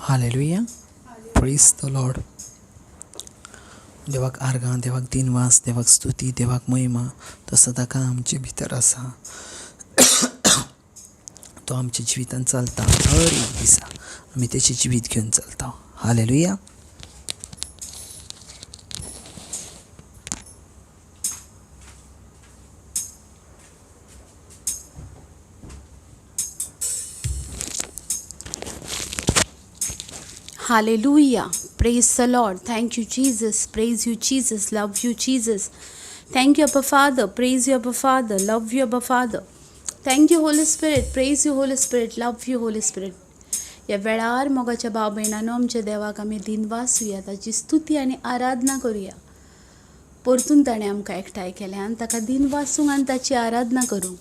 Hallelujah, praise the Lord. देवाक आर्गां, देवाक दिनवास, देवाक स्तुती, देवाक महिमा. तो सदांकाळ आमचे भितर आसा, तो आमच्या जिवितान चलता. हर एक दिसा आमी तेचें जिवीत घेवन चलता. Hallelujah. Hallelujah. Praise the Lord. Thank you, Jesus. Praise you, Jesus. Love you, Jesus. Thank you, Abba Father. Praise you, Abba Father. Love you, Abba Father. Thank you, Holy Spirit. Praise you, Holy Spirit. Love you, Holy Spirit. ह्या वेळार मोगाच्या भाव भयणांनो, आमच्या देवाक आमी दिनवासूया, ताची स्तुती आनी आराधना करुया. परतून ताणें आमकां एकठांय केलें आनी ताका दिनवासूंक आनी ताची आराधना करूंक.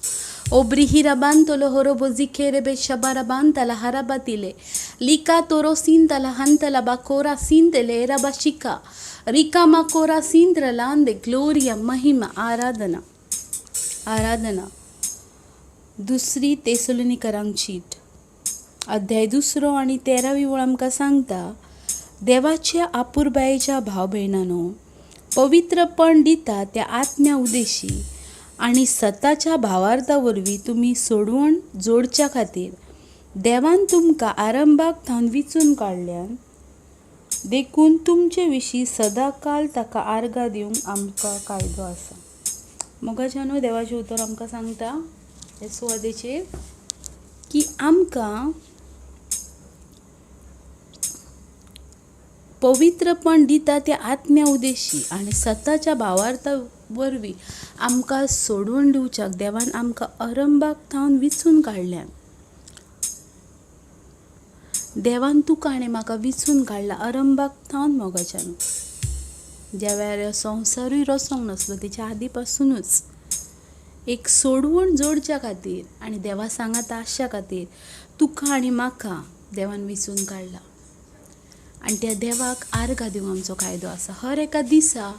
ओब्रिहिराबान तोलो होरोबो जिखेरेबे शबाराबान ताला हाराबातिले लिका तोरो सीन ताला हंतला बाकोरा सीन तेले एराबा शिका रिका माकोरा सींद्र लांदे. ग्लोरिया, महिमा, आराधना, आराधना. दुसरी तेसलोनीकरांक चीट, अध्याय 2 आनी 13वी वळ आमकां सांगता, देवाच्या आपुरबायेच्या भाव भयणानो, पवित्रपण दिता त्या आत्म्या उदेशी आनी सताच्या भावार्था वरवीं तुमी सोडवण जोडच्या खातीर देवान तुमकां आरंभाक थावन विचून काडल्यान, देखून तुमचे विशीं सदांकाल ताका आर्गां दिवंक आमकां कायदो आसा. मोगाच्यानो, देवाचें उतर आमकां सांगता हे सुवातेचेर की आमकां पवित्रपण दिता त्या आत्म्या उदेशी आनी सताच्या भावार्था वरवीं आमकां सोडून दिवच्याक देवान आमकां अरंभाक थावन विचून काडल्यान. देवान तुका आनी म्हाका विचून काडला अरंभाक थावन. मोगाच्यान, ज्या वेळार संवसारूय रचोंक नासलो तेच्या आदी पासुनूच एक सोडवण जोडच्या खातीर आनी देवा सांगाता आसच्या खातीर तुका आनी म्हाका देवान विचून काडला. आनी त्या देवाक आर्गां दिवंक आमचो कायदो आसा. हर एका दिसा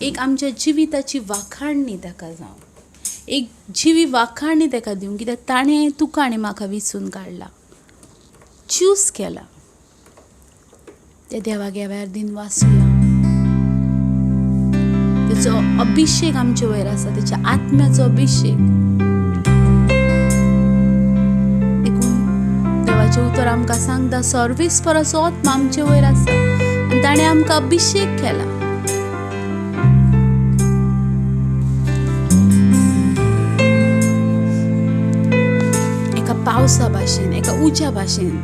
एक आमच्या जिविताची वाखाणणी ताका जावं, एक जिवी वाखाणणी ताका दिवंक, कित्याक ताणें तुका आनी म्हाका विचून काडला, चूज केला. त्या देवाक ह्या वेळार दिनवासूया. तेचो अभिशेक आमचे वयर आसा, तेच्या आत्म्याचो अभिशेक. देखून देवाचें उतर आमकां सांगता, सर्वेस्पराचो आत्मा आमचे वयर आसा आनी ताणें आमकां अभिशेक केला. एका पावसा भाशेन, एका उज्या भाशेन.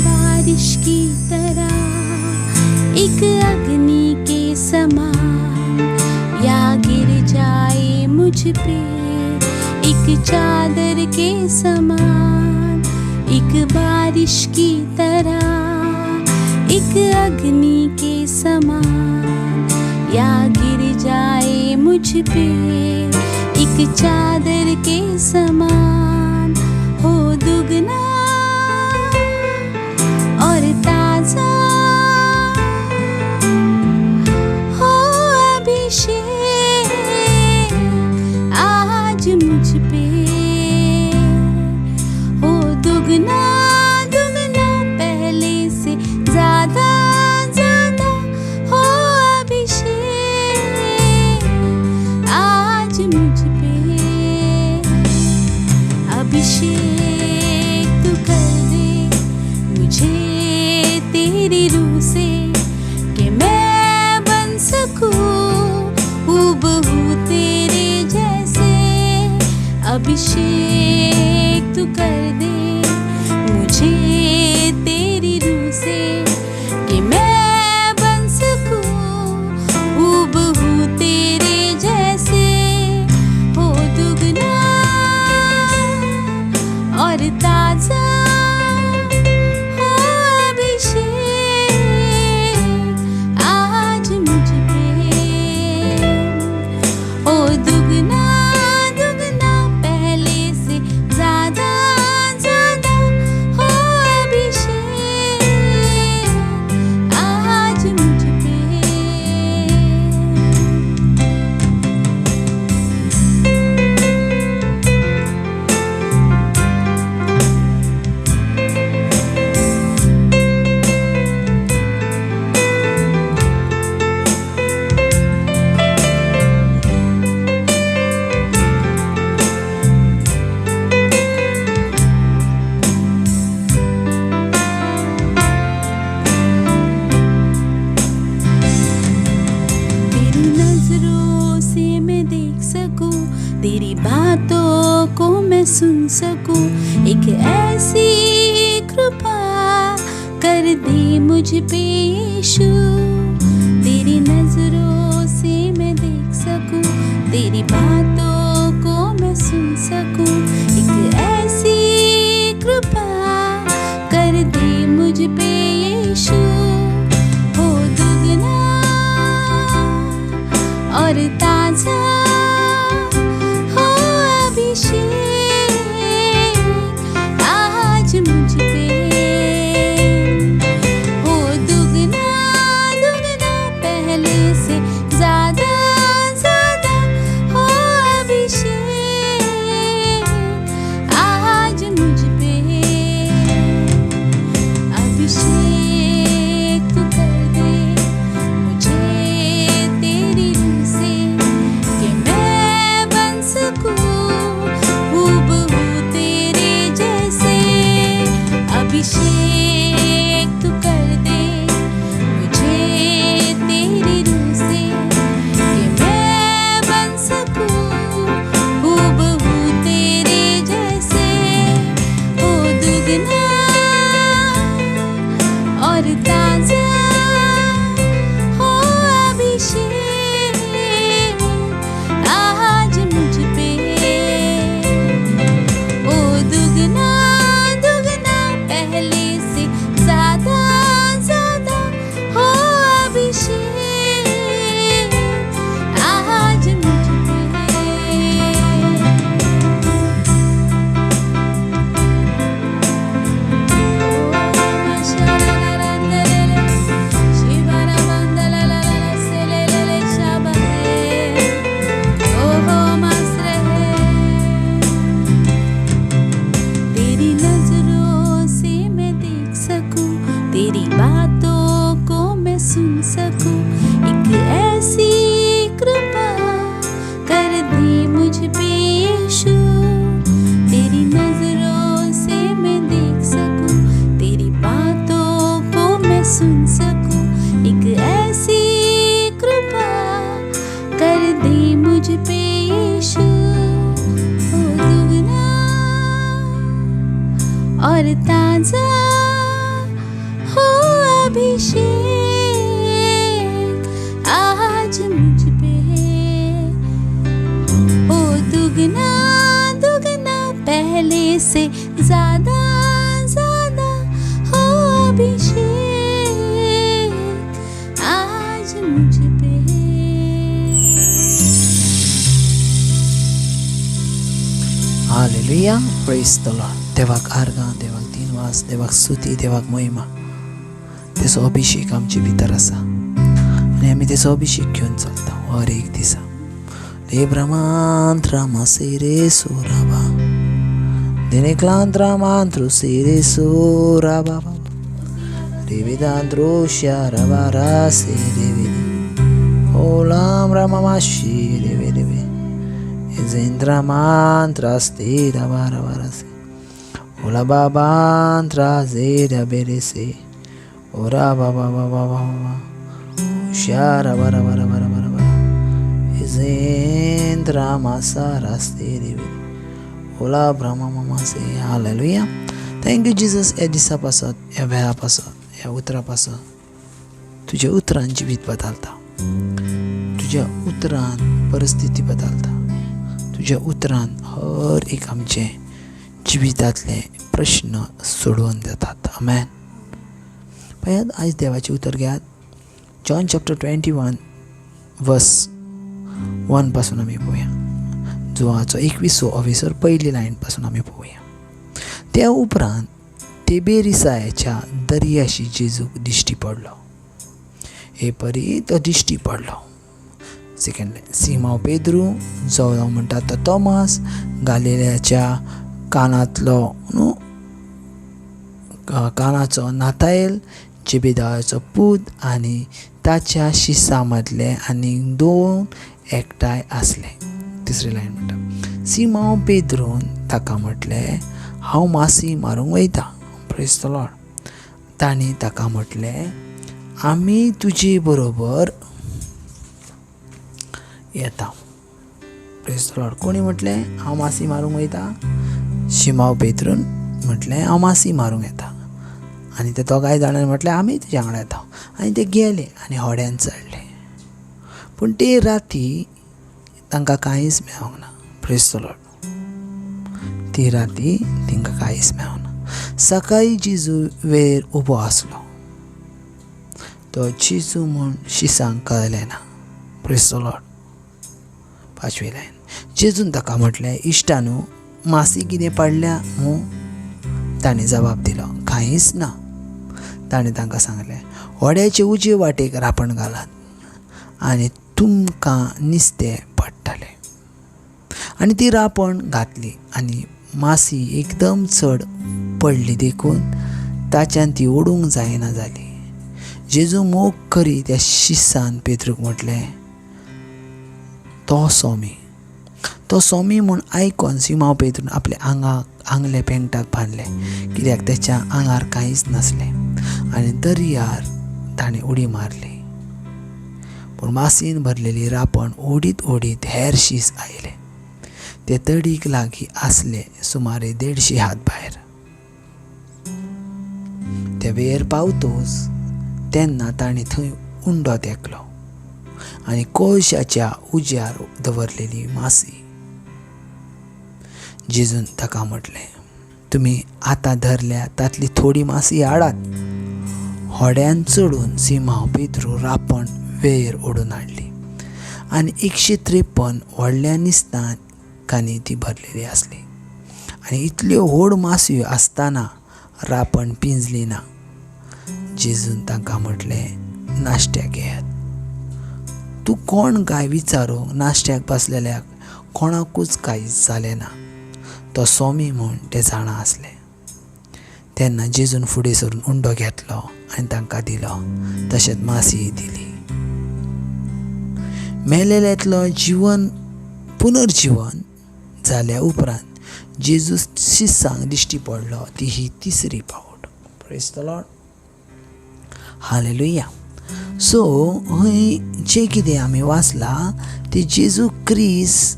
बारिश की तरह, एक अग्नि के समान, या गिर जाए मुझ पे एक चादर के समान. एक बारिश की तरह, एक अग्नि के समान, या गिर जाए मुझ पे एक चादर के समान. हो दुगना और ताज़ा हो अभिषेक आज मुझ पे. हो दुगना दुगना पहले से ज़्यादा ज़्यादा हो अभिषेक आज मुझ पे. अभिषेक तू कर दे मुझे तेरी सुन सकूं। एक ऐसी कृपा कर दे मुझ पे यीशु, तेरी नजरों से मैं देख सकूं, तेरी बातों को मैं सुन सकूं। एक ऐसी कृपा कर दे मुझ पे यीशु, हो दुगना और ताज़ा हो अभिषेक आज मुझ पे, हो दुगना दुगना पहले से ज़्यादा ज़्यादा हो अभिषेक आज मुझ पे। अभिषेक तू कर दे मुझे तेरी रूह से, कि मैं बन सकूं हूबहू तेरे जैसे। अभिषेक तू कर दे मुझे तेरी रूह से, कि मैं बन सकूं हूबहू तेरे जैसे। हो दुगना और ताज़ा हो अभिषेक आज मुझ पे, ओ दुगना दुगना पहले से ज़्यादा ज़्यादा हो अभिषेक आज मुझ पे। तेरी नजरों से मैं देख सकूं, तेरी बातों को मैं सुन सकूं। एक ऐसी कृपा कर दे मुझ पे यीशु, तेरी नजरों से मैं देख सकूं, तेरी बातों को मैं सुन सकूं। एक ऐसी कृपा कर दे मुझ पे यीशु, हो दुगना और ताज़ा हो अभिषेक आज मुझ पे, ओ दुगना दुगना पहले से ज़्यादा ज़्यादा हो अभिषेक आज मुझ पे। हालेलुया, प्रेज the Lord. देवाक आर्गां, देवाक दिनवास, देवाक स्तुती, देवाक महिमा। तेचो अभिषेक आमचे भितर आसा आनी आमी तेचो अभिषेक घेवन चलता हर एक दिसा। लेब्रामांत्रा मासेरे सोराबा दिनेक्लांत्रा मांत्रो सेरे सोराबा रेविदांत्रो शाराबारा से रेविदी ओलाम रामामाशी रेवे रेवे Ezendra mantra stira vara vara se Ola babantra zera berese Ora baba baba baba Ushara vara vara vara vara vara Ezendra masara stiri Ola brahma mama se. Hallelujah. Thank you Jesus. ह्या दिसा पासत, ह्या वेळा पासत, ह्या उतरा पासत तुज्या उतरान जिवीत बदलता, तुज्या उतरान परिस्थिती बदलता, तुज्या उतरान हर एक आमचे जिवितांतले प्रश्न सोडोवन दितात. आमेन. पळयात आयज देवाचें उतर घेयात. जॉन चॅप्टर 21 वर्स 1 पासून आमी पळोवया. जुवाचो 21वो अविसर पयली लायन पासून आमी पळोवया. त्या उपरांत तेबेरिसायाच्या दर्याशी जेजूक दिश्टी पडलो. हे परी तो दिश्टी पडलो. सेकंड लायन, सिमांव पेद्रू जो म्हणटा तो तोमास, गालिल्याच्या कानांतलो न्हू कानाचो नातायल, जेबेदावाचो पूत आनी ताच्या शिसां मदले आनी दोन एकठांय आसले. तिसरी लायन म्हणटा, सिमांव पेद्रून ताका म्हटलें, हांव मासी मारूंक वयता. Praise the Lord. तांणी ताका म्हटलें, आमी तुजे बरोबर येता. Praise the Lord. कोणी म्हटलें हांव मासी मारूंक वयता? शिमांव पेत्रून म्हटलें हांव मासी मारूंक येता आनी ते दोगांय जाणांनी म्हटलें आमी तुज्या वांगडा येता आनी ते गेले आनी होड्यान चडले. पूण ते राती तांकां कांयच मेळोंक ना. Praise the Lord. ती राती तांकां कांयच मेळोंक ना. सकाळीं जेजू वेर उबो आसलो. तो जेजू म्हूण शिसांक कळ्ळें ना. Praise the Lord. पांचवी लायन. जेजून ताका म्हटलें, इश्टानू मासी कितें पडल्या मू? ताणें जबाब दिलो, कांयच ना. ताणें तांकां सांगलें, होड्याचे उजवे वाटेक रांपण घालात आनी तुमकां निस्तें पडटलें. आनी ती रांपण घातली आनी मासी एकदम चड पडली देखून ताच्यान ती ओडूंक जायना जाली. जेजू मोग करी त्या शिसान पेत्रूक म्हटलें, तो सोमी. तो सोमी म्हूण आयकोन सिमांव पेत्रून आपल्या आंगाक आंगले पेंगटाक बांदलें, कित्याक तेच्या आंगार कांयच नासलें आनी दर्यार ताणें उडी मारली. पूण मासीन भरलेली रांपण ओडीत ओडीत हेर शीस आयले. ते तडीक लागीं आसले सुमारे 150 हात भायर. ते वेर पावतोच तेन्ना ताणें थंय उंडो तेकलो आनी कोळशाच्या उज्यार दवरलेली मासी. जेजून ताका म्हटलें, तुमी आतां धरल्या तांतली थोडी मासी हाडात. होड्यान चडून सिमांव पेत्रू रांपण वेर ओडून हाडली आनी 153 व्हडल्या निस्तांकांनी ती भरलेली आसली आनी इतल्यो व्हड मासयो आसतना रांपण पिंजली ना. जेजून तांकां म्हटलें, नाश्त्याक येयात. तूं कोण काय विचारूंक नाश्त्याक बसलेल्याक कोणाकूच कांयच जालें ना. तो सोमी म्हूण ते जाणा आसले. तेन्ना जेजून फुडें सरून उंडो घेतलो आनी तांकां दिलो, तशेंच मासीय दिली. मेलेल्यांतलो जिवन पुनर्जिवन जाल्या उपरांत जेजू शिसांक दिश्टी पडलो ती ही तिसरी पावट. Praise the Lord. Hallelujah. So हय जें कितें आमी वाचलां ती जेजू क्रिस्त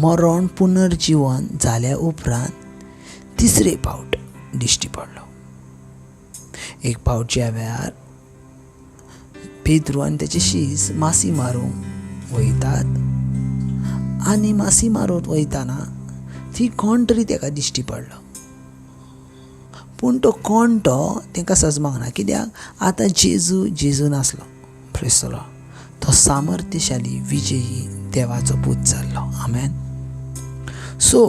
मरण पुनर्जिवन जाल्या उपरांत तिसरे पावट दिश्टी पडलो. एक पावट ज्या वेळार पेत्रू आनी तेचे शीस मासी मारूंक वयतात आनी मासी मारूंक वयताना ती कोण तरी तेका दिश्टी पडलो. पूण तो कोण तो तांकां सजमांक ना, कित्याक आतां जेजू जेजू नासलो. Praise the Lord. तो सामर्थ्यशाली विजयी देवाचो पूत जाल्लो. आमेन. सो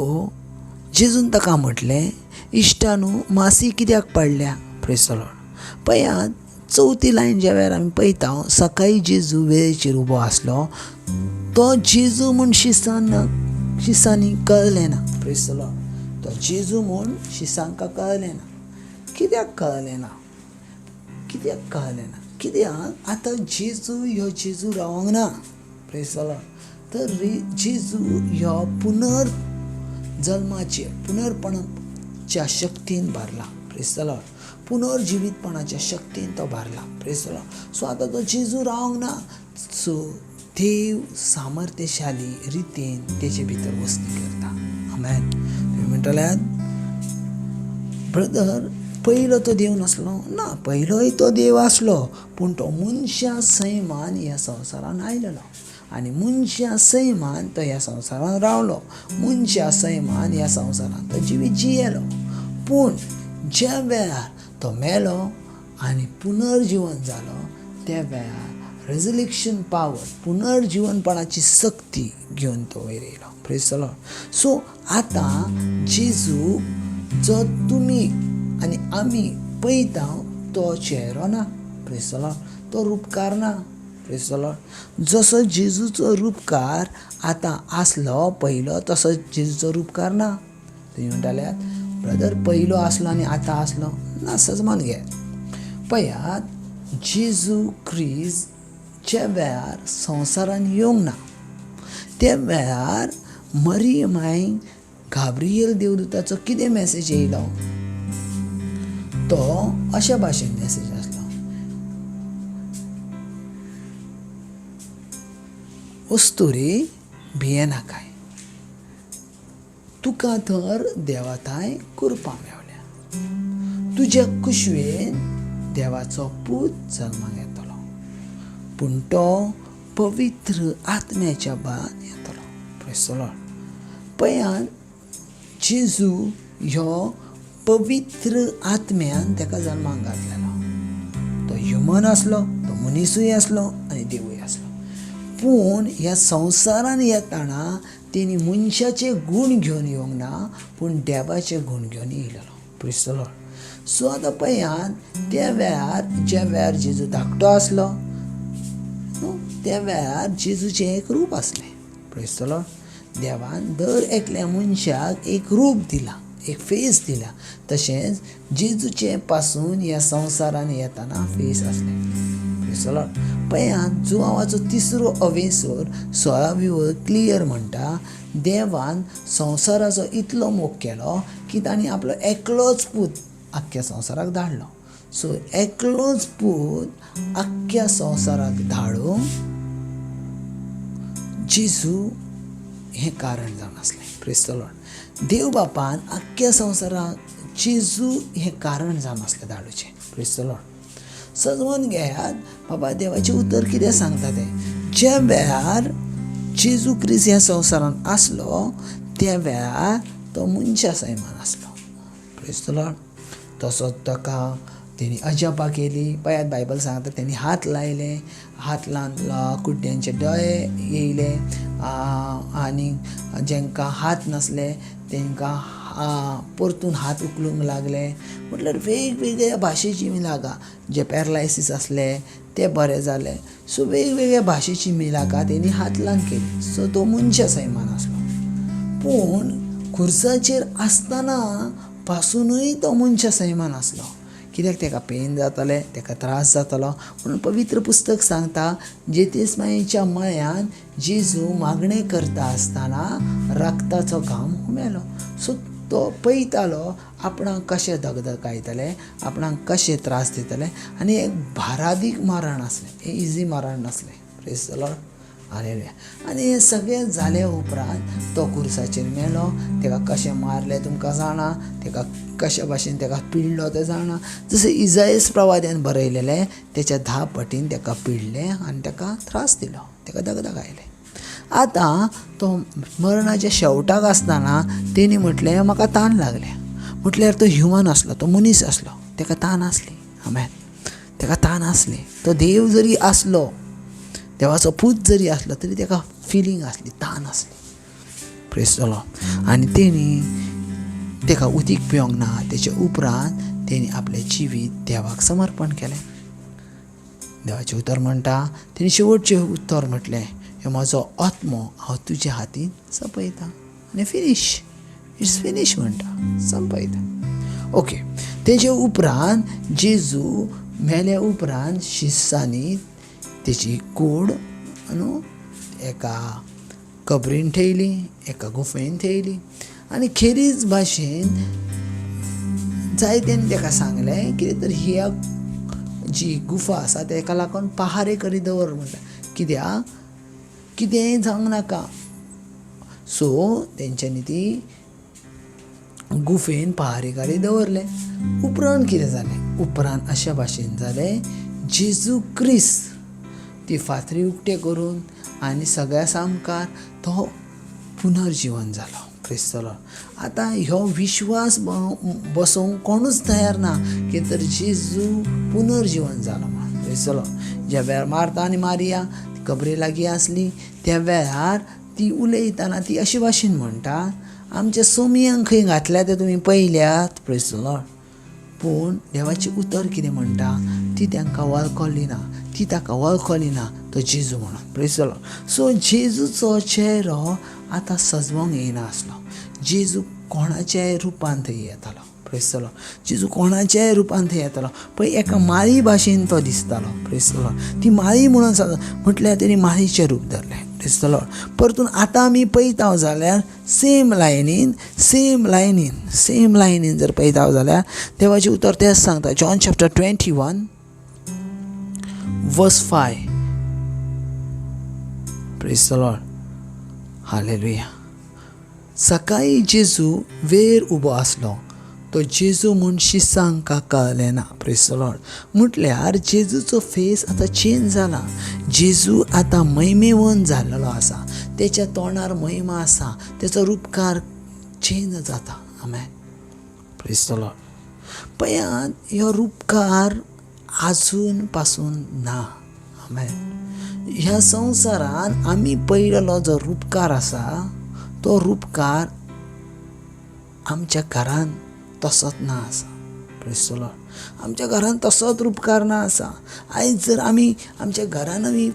जेजून ताका म्हटलें, इश्टानू मासी कित्याक पडल्या? Praise the Lord. पळयात चवथी लायन ज्या वेळार आमी पळयता, सकाळीं जेजू वेळेचेर उबो आसलो. तो जेजू म्हूण शिसांनी कळ्ळें ना. Praise the Lord. तो जेजू म्हूण शिसांकां कळ्ळें ना. कित्याक कळ्ळें ना? कित्याक कळ्ळें ना? कित्याक आतां जेजू ह्यो जेजू रावंक ना. Praise the Lord. तर जेजू ह्यो पुनर्जल्माचे पुनर्पणाच्या शक्तीन भरला. Praise the Lord. पुनर्जिवीतपणाच्या शक्तीन तो भरला. Praise the Lord. सो आतां तो जेजू रावंक ना. सो देव सामर्थ्यशाली रितीन तेजे भितर वस्ती करता. आमेन. तुमी म्हणटले, ब्रदर पयलो तो देव नासलो? ना, पयलोय तो देव आसलो, पूण तो मनशा सैमान ह्या संवसारान आयलेलो आनी मनशा सैमान तो ह्या संवसारान रावलो. मनशा सैमान ह्या संवसारान तो जिवीत जियेलो. पूण ज्या वेळार तो मेलो आनी पुनर्जिवन जालो त्या वेळार रेजलेक्शन पावर, पुनर्जिवनपणाची सक्ती घेवन तो वयर येयलो. Praise the Lord. सो आतां जेजू जो तुमी आनी आमी पळयता तो चेहरो ना. Praise the Lord. तो रुपकार ना. Praise the Lord. जसो जेजूचो रुपकार आतां आसलो पयलो तसो जेजूचो रुपकार ना. तुमी म्हणटाल्यात, ब्रदर पयलो आसलो आनी आतां आसलो ना. सजमान घे. पळयात, जेजू क्रिस्त ज्या वेळार संवसारान येवंक ना त्या वेळार मरियम मायक गाब्रियल देवदूताचो कितें मॅसेज येयलो? तो अशा भाशेन मॅसेज आसलो, अस्तुरी भियेनाकाय, तुका तर देवाताय कृपा मेवल्या, तुज्या कुशवेन देवाचो पूत जल्माक येतलो, पूण तो पवित्र आत्म्याच्या बळान येतलो. Praise the Lord. पयान जेजू ह्यो पवित्र आत्म्यान ताका जल्माक घातलेलो. तो ह्युमन आसलो, तो मनीसूय आसलो आनी देवूय आसलो. पूण ह्या संवसारान येतना तेणी मनशाचे गूण घेवन येवंक ना, पूण देवाचे गूण घेवन येयलेलो. Praise the Lord. सो आतां पयान त्या वेळार ज्या वेळार जेजू धाकटो आसलो त्या वेळार जेजूचें एक रूप आसलें. Praise the Lord. देवान दर एकल्या मनशाक एक रूप दिलां, एक फेस दिला. तशेंच जेजूचे पासून ह्या संवसारान येतना फेस आसलें. Praise the Lord. पयान जुवांवाचो तिसरो अवेसर 16वी वळ क्लियर म्हणटा, देवान संवसाराचो इतलो मोग केलो की तांणी आपलो एकलोच पूत आख्ख्या संवसाराक धाडलो. सो एकलोच पूत आख्ख्या संवसाराक धाडूंक जेजू हें कारण जावन आसलें. Praise the Lord. देव बापान आख्ख्या संवसाराक जेजू हें कारण जावन आसलें धाडूचें. Praise the Lord. सजवून घेयात बाबा देवाचें उतर कितें सांगता तें. ज्या वेळार जेजू क्रिस्त ह्या संवसारांत आसलो त्या वेळार तो मनशा सैमान आसलो. Praise the Lord. तसोच ताका तेणी अजापां केली. पळयात बायबल सांगता तेणी हात लायले, हात लावन कुड्ड्यांचे दोळे येयले आनी जांकां हात नासले तांकां परतून हात उखलूंक लागले. म्हटल्यार वेगवेगळ्या भाशेची मिलागां, जे पॅरलायसीस आसले ते बरे जाले. सो वेगवेगळ्या भाशेची मिलागां तेणी हात लावन केली. सो तो मनशा सैमान आसलो. पूण खुर्साचेर आसतना पासुनूय तो मनशा सैमान आसलो. कित्याक ताका पेन जातालें, ताका त्रास जातालो. म्हणून पवित्र पुस्तक सांगता जेतेसमायेच्या मळ्यान जेजू मागणें करता आसतना रक्ताचो घाम हुमेलो. सो तो पळयतालो आपणाक कशें धगधगायतले, आपणाक कशें त्रास दितले. आनी एक भारादीक मरण आसलें, हें इजी मरण नासलें. Praise the Lord. Hallelujah. आनी हें सगळें जाले उपरांत तो खुर्साचेर मेलो. ताका कशें मारलें तुमकां जाणा, ताका कशे भाशेन ताका पिडलो तें जाणा. जशें इजायस प्रवाद्यान बरयलेलें तेच्या 10 पटीन ताका पिडलें आनी ताका त्रास दिलो, ताका दगदगायलें. आतां तो मरणाच्या शेवटाक आसतना तेणी म्हटलें म्हाका तान लागलें. म्हटल्यार तो ह्युमन आसलो, तो मनीस आसलो, ताका तान आसली. आमेन. ताका तान आसली. तो देव जरी आसलो, देवाचो पूत जरी आसलो तरी ताका फिलींग आसली, तान आसली. Praise the Lord. आनी तेणी ताका उदीक पिवंक ना. तेच्या उपरांत तेणी आपलें जिवीत देवाक समर्पण केलें. देवाचें उतर म्हणटा तेणी शेवटचें उतर म्हटलें, ह्यो म्हजो आत्मो हांव तुज्या हातीन सोंपयता. आनी फिनीश, it's finish म्हणटा, सोंपयता. ओके. तेजे उपरांत जेजू मेल्या उपरांत शिसांनी तेची कूड न्हू एका कबरीन ठेयली, एका गुफेन ठेयली. आनी खेरीज भाशेन जायत्यांनी ताका सांगलें कितें तर ह्या जी गुफा आसा ताका लागून पहारे करी दवर म्हणटा, कित्याक कितेंय जावंक नाका. सो तेंच्यांनी ती गुफेन पहारेकारी दवरले. उपरांत कितें जालें, उपरांत अशा भाशेन जालें, जेजू क्रिस्त ती फातरी उक्ते करून आनी सगळ्या सामकार तो पुनर्जिवन जालो. Praise the Lord. आतां ह्यो विश्वास बसोवंक कोणूच तयार ना की तर जेजू पुनर्जिवन जालो म्हणून. Praise the Lord. ज्या वेळार मार्ता आनी मारिया कबरे लागीं आसली त्या वेळार ती उलयतना ती अशे भाशेन म्हणटा, आमच्या सोमयांक खंय घातल्या ते तुमी पळयल्यात. Praise the Lord. पूण देवाचें उतर कितें म्हणटा, ती तांकां वळखली ना, ती ताका वळखली ना तो जेजू म्हणून. Praise the Lord. सो जेजूचो चेहरो आतां सजवंक येना आसलो. जेजू कोणाच्याय रुपान थंय येतालो. Praise the Lord. जेजू कोणाच्याय रुपान थंय येतालो. पळय एका माळी भाशेन तो दिसतालो. Praise the Lord. ती माळी म्हणून म्हटल्यार तेणी माळीचें रूप धरलें. Praise the Lord. परतून आतां आमी पळयता जाल्यार सेम लायनीन, सेम लायनीन, सेम लायनीन जर पळयता जाल्यार देवाचें उतर तेंच सांगता. John chapter 21 verse 5. Praise the Lord. Hallelujah. सकाळीं जेजू वेर उबो आसलो तो जेजू म्हूण शिसांक कळलें ना. प्रेज the Lord. म्हटल्यार जेजूचो फेस आतां चेंज जाला. जेजू आतां महिमेवन जाल्लो आसा. तेच्या तोंडार महिमा आसा. तेचो रुपकार चेंज जाता. आमेन. Praise the Lord. पळयात ह्यो रुपकार आजून पासून ना. आमेन. ह्या संवसारान आमी पळयलेलो जो रुपकार आसा तो रुपकार आमच्या घरान तसोच ना आसा. Praise the Lord. आमच्या घरान तसोच रुपकार ना आसा. आयज जर आमी आमच्या घरान आमी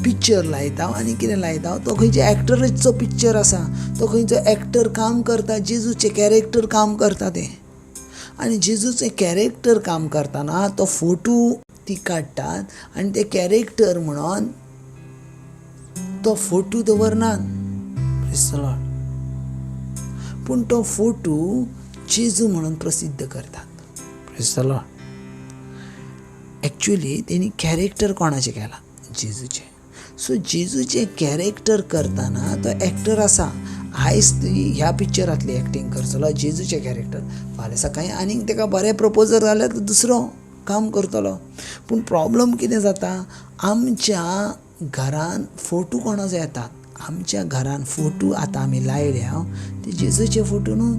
पिक्चर लायता आनी कितें लायता तो खंयच्या एक्टराचो पिक्चर आसा. तो खंयचो एक्टर काम करता, जेजूचें कॅरेक्टर काम करता तें. आनी जेजूचें कॅरेक्टर काम करतना तो फोटो ती काडटात आनी ते कॅरेक्टर म्हणून तो फोटो दवरनात. Praise the Lord. पूण तो फोटो जेजू म्हणून प्रसिद्ध करतात. Praise the Lord. Actually तेणी कॅरेक्टर कोणाचें केलां? जेजूचें. सो जेजूचें कॅरेक्टर करतना तो एक्टर आसा. आयज ती ह्या पिक्चरांतली एक्टींग करतलो जेजूचें कॅरेक्टर, फाल्यां सकाळीं आनीक तेका बरें प्रपोजल जाल्यार दुसरो काम करतलो. पूण प्रॉब्लम कितें जाता, आमच्या घरान फोटो कोणाचो येतात? आमच्या घरान फोटो आतां आमी लायल्या ते जेजूचे फोटो न्हू,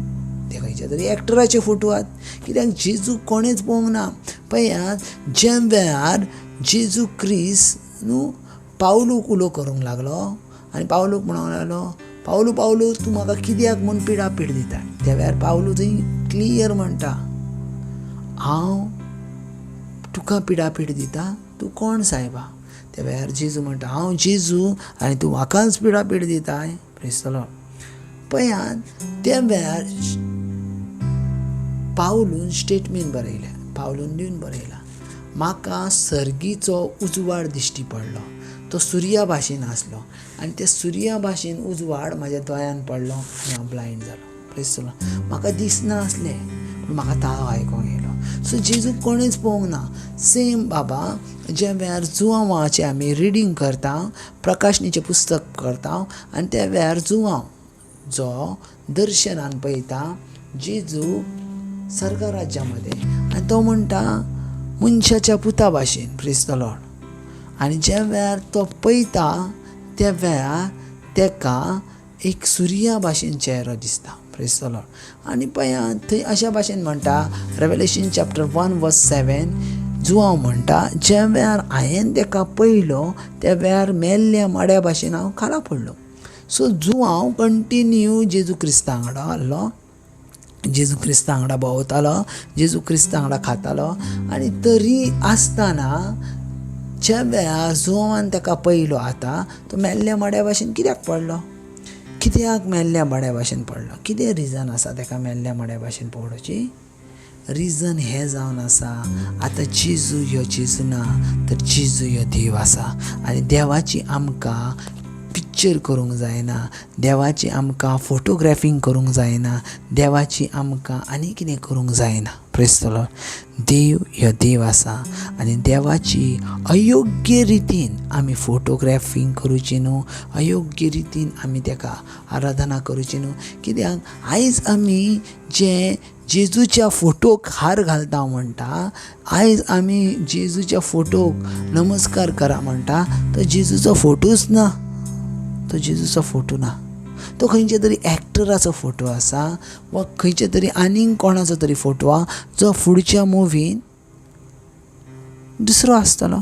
ते खंयच्या तरी एक्टराचे फोटो आहात. कित्याक जेजू कोणेच पळोवंक ना. पळयात ज्या वेळार जेजू क्रिस्त न्हू पावलूक उलो करूंक लागलो आनी पावलूक म्हणूंक लागलो, पावलू पावलू तूं म्हाका कित्याक म्हूण पिडापीड दिता? त्या वेळार पावलू थंय क्लियर म्हणटा, हांव तुका पिडापीड दिता, तूं कोण सायबा? त्या वेळार जेजू म्हणटा, हांव जेजू आनी तूं म्हाकाच पिडापीड दिताय. Praise the Lord. पळयात त्या वेळार पावलून स्टेटमेंट बरयलें, पावलून दिवन बरयला, म्हाका सर्गीचो उजवाड दिश्टी पडलो, तो सुर्या भाशेन आसलो आनी त्या सुर्या भाशेन उजवाड म्हाज्या दोळ्यान पडलो आनी हांव ब्लायंड जालो. Praise the Lord. म्हाका दिसना आसलें पूण म्हाका ताळो आयकोंक येयलो. सो जेजू कोणेच पळोवंक ना. सेम बाबा ज्या वेळार जुवांवाचें आमी रिडींग करता, प्रकाशनीचें पुस्तक करता आनी त्या वेळार जुवांव जो दर्शनान पळयता जेजू सर्ग राज्या मदें आनी तो म्हणटा मनशाच्या पुता भाशेन. Praise the Lord. आनी ज्या वेळार तो पळयता त्या वेळार तेका एक सुर्या भाशेन चेहरो दिसता. Praise the Lord. आनी पळयात थंय अशा भाशेन म्हणटा, रेवलेशन चॅप्टर 1 वर्स 7 जुवांव म्हणटा, ज्या वेळार हांवें तेका पळयलो त्या वेळार मेल्ल्या मड्या भाशेन हांव खाला पडलो. सो जुवांव कंटिन्यू जेजू क्रिस्ता वांगडा आहलो, जेजू क्रिस्ता वांगडा भोंवतालो, जेजू क्रिस्ता वांगडा खातालो आनी तरी आसतना ज्या वेळार जुवांवान तेका पळयलो आतां तो मेल्ल्या मड्या भाशेन कित्याक पडलो? कित्याक मेल्ल्या मड्या भाशेन पडलो? कितें रिजन आसा तेका मेल्ल्या मड्या भाशेन पडोवची? रिजन हें जावन आसा, आतां जेजू ह्यो जेजू ना तर जेजू ह्यो देव आसा आनी देवाची आमकां पिक्चर करूंक जायना, देवाची आमकां फोटोग्राफींग करूंक जायना, देवाची आमकां आनी कितें करूंक जायना. Praise the Lord. देव ह्यो देव आसा आनी देवाची अयोग्य रितीन आमी फोटोग्राफींग करूची न्हू, अयोग्य रितीन आमी तेका आराधना करूची न्हू. कित्याक आयज आमी जे जेजूच्या फोटोक हार घालता म्हणटा, आयज आमी जेजूच्या फोटोक नमस्कार करा म्हणटा, तो जेजूचो फोटोच ना, तो जेजूचो फोटो ना, तो खंयच्या तरी एक्टराचो फोटो आसा वा खंयच्या तरी आनीक कोणाचो तरी फोटो आसा जो फुडच्या मुवीन दुसरो आसतलो.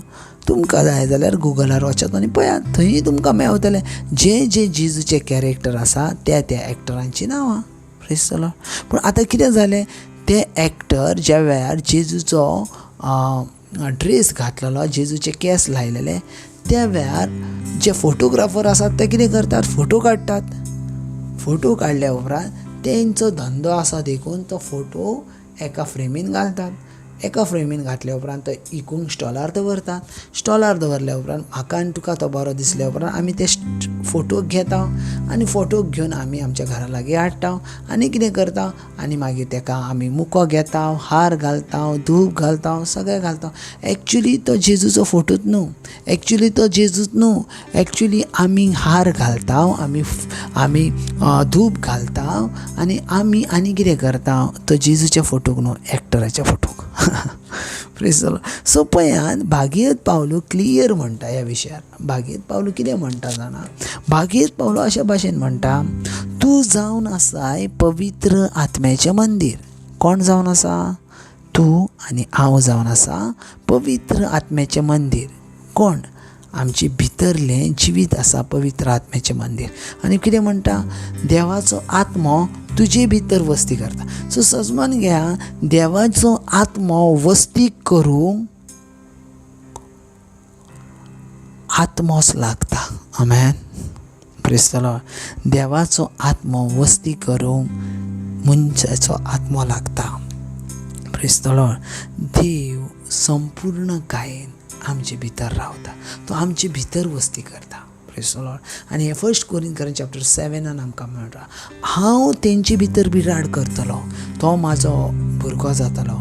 तुमकां जाय जाल्यार गुगलार वचात आनी पळयात, थंय तुमकां मेवतलें जे जे जेजूचे कॅरेक्टर आसा त्या त्या एक्टरांची नांवां. Praise the Lord. पूण आतां कितें जालें, ते एक्टर ज्या वेळार जेजूचो ड्रेस घातलेलो, जेजूचे केंस लायलेले, त्या वेळार जे फोटोग्राफर आसात ते कितें करतात, फोटो काडटात. फोटो काडल्या उपरांत तेंचो धंदो आसा देखून तो फोटो एका फ्रेमीन घालतात. एका फ्रेमीन घातल्या उपरांत तो इकूंक स्टॉलार दवरतात. स्टॉलार दवरल्या उपरांत म्हाका आनी तुका तो बरो दिसल्या उपरांत आमी ते फोटो घेता आनी फोटो घेवन आमी आमच्या घरा लागीं हाडटा आनी कितें करता आनी मागीर ताका आमी मुको घेता, हार घालता, धूप घालता, सगळें घालता. एक्चुली तो जेजूचो फोटोच न्हू, एक्चुली तो जेजूच न्हू, एक्चुली आमी हार घालता, आमी धूप घालता आनी आमी आनी कितें करता, तो जेजूच्या फोटोक न्हू, एक्टराच्या फोटोक. प्रेज the Lord. सो पळयात, भागीरथ पावलू क्लियर म्हणटा ह्या विशयार. भागीरथ पावलू कितें म्हणटा जाणा? भागीरथ पावलू अशे भाशेन म्हणटा, तूं जावन आसाय पवित्र आत्म्याचें मंदीर. कोण जावन आसा? तूं आनी हांव जावन आसा पवित्र आत्म्याचें मंदीर. कोण? आमचे भितरलें जिवीत आसा पवित्र आत्म्याचें मंदीर. आनी कितें म्हणटा? देवाचो आत्मो तुजे भितर वस्ती करता. सो सजमान घ्या, देवाचो आत्मो वस्ती करूंक आत्मोच लागता. आमेन. Praise the Lord. देवाचो आत्मो वस्ती करूंक मनशाचो आत्मो लागता. Praise the Lord. देव संपूर्ण कायेन आमचे भितर रावता, तो आमचे भितर वस्ती करता. Praise the Lord. आनी हे फर्स्ट कोरिंथकरां चॅप्टर 7 आमकां मेळटा, हांव तेंचे भितर बिराड करतलो, तो म्हाजो भुरगो जातलो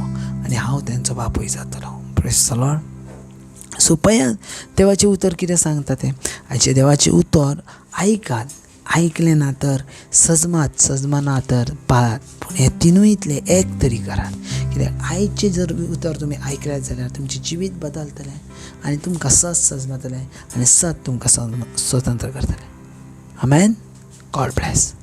आनी हांव तेंचो बापूय जातलो. Praise the Lord. सो पळयात देवाचें उतर कितें सांगता तें. आयचें देवाचें उतर आयकात, आयकलें ना तर सजमात, सजमाना तर पाळात, पूण हे तिनूयतले एक तरी करात. कित्याक आयचें जर उतर तुमी आयकल्यात जाल्यार तुमचें जिवीत बदलतलें आनी तुमकां सत सजमतलें आनी सत तुमकां स्वतंत्र करतलें. आमेन. God bless.